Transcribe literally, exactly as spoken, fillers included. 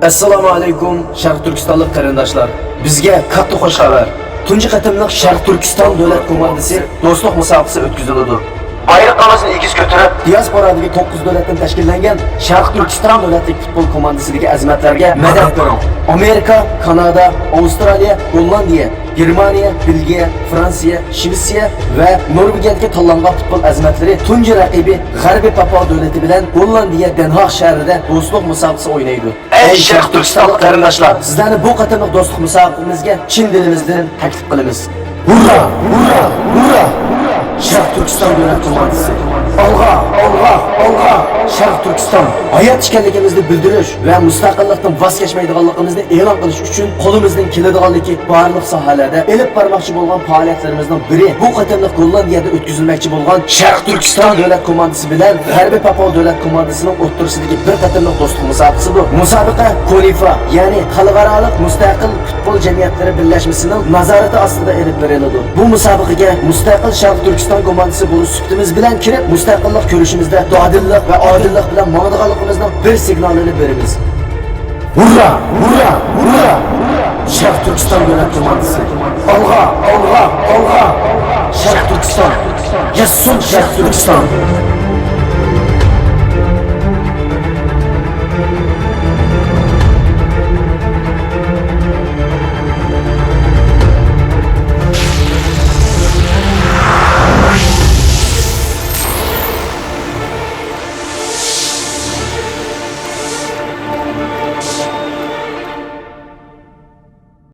ئەسسالامۇ ئەلەيكۇم، شەرقىي تۈركىستانلىق قېرىنداشلار! بىزگە كاتتا خۇش خەۋەر! تۇنجى قېتىملىق شەرقىي تۈركىستان دۆلەت كوماندىسى دوستلۇق مۇسابىقىسى ئۆتكۈزۈلىدۇ. بايرىقىڭىزنى ئېگىز كۆتۈرۈپ، دىياسپورادىكى توققۇز دۆلەتتىن تەشكىللەنگەن شەرقىي تۈركىستان دۆلەتلىك پۇتبول كوماندىسىدىكى ئەزىمەتلەرگە مەدەت بېرىڭ! ئامېرىكا، كانادا، ئاۋسترالىيە، گوللاندىيە، گېرمانىيە، بېلگىيە، فرانسىيە، شىۋېتسىيە ۋە نورۋېگىيەدىكى تاللانغان پۇتبول ئەزىمەتلىرى تۇنجى رەقىبى غەربىي پاپۇئا دۆلىتى بىلەن گوللاندىيە دەنھاگ شەھىرىدە دوستلۇق مۇسابىقىسى ئوينايدۇ. ئەي شەرقىي تۈركىستانلىق قېرىنداشلار، سىزلەرنى بۇ قېتىملىق دوستلۇق مۇسابىقىمىزگە چىن دىلىمىزدىن تەكلىپ قىلىمىز. ھۇررا! ھۇررا! ھۇررا! شەرقىي تۈركىستان دۆلەت كوماندىسى! ئالغا! ئالغا! ئالغا! شەرقىي تۈركىستان! ھايات ئىكەنلىكىمىزنى بىلدۈرۈش ۋە مۇستەقىللىقتىن ۋاز كەچمەيدىغانلىقىمىزنى ئېلان قىلىش ئۈچۈن قولىمىزدىن كېلىدىغانلىكى بارلىق ساھەلەردە ئېلىپ بارماقچى بولغان پائالىيەتلىرىمىزنىڭ بىرى بۇ قېتىملىق گوللاندىيەدە ئۆتكۈزۈلمەكچى بولغان شەرقىي تۈركىستان دۆلەت كوماندىسى بىلەن غەربىي پاپۇئا دۆلەت كوماندىسىنىڭ ئوتتۇرىسىدىكى بىر قېتىملىق دوستلۇق مۇسابىقىسىدۇر. مۇسابىقە كونىفا، يەنى خەلقئارالىق مۇستەقىل پۇتبول جەمئىيەتلىرى بىرلەشمىسىنىڭ نازارىتى ئاستىدا ئېلىپ بېرىلىدۇ. بۇ مۇسابىقىگە مۇستەقىل شەرقىي تۈركىستان كوماندىسى بولۇش سۈپىتىمىز بىلەن كىرىپ، مۇستەقىللىق كۈرىشىمىزدە دادىللىق ۋە ئادىللىق بىلەن ماڭىدىغانلىقىمىزنىڭ بىر سىگنالىنى بېرىمىز. ھۇررا! ھۇررا! ھۇررا! شەرقىي تۈركىستان دۆلەت كوماندىسى! ئالغا! ئالغا! ئالغا! شەرقىي تۈركىستان! ياشىسۇن شەرقىي تۈركىستان!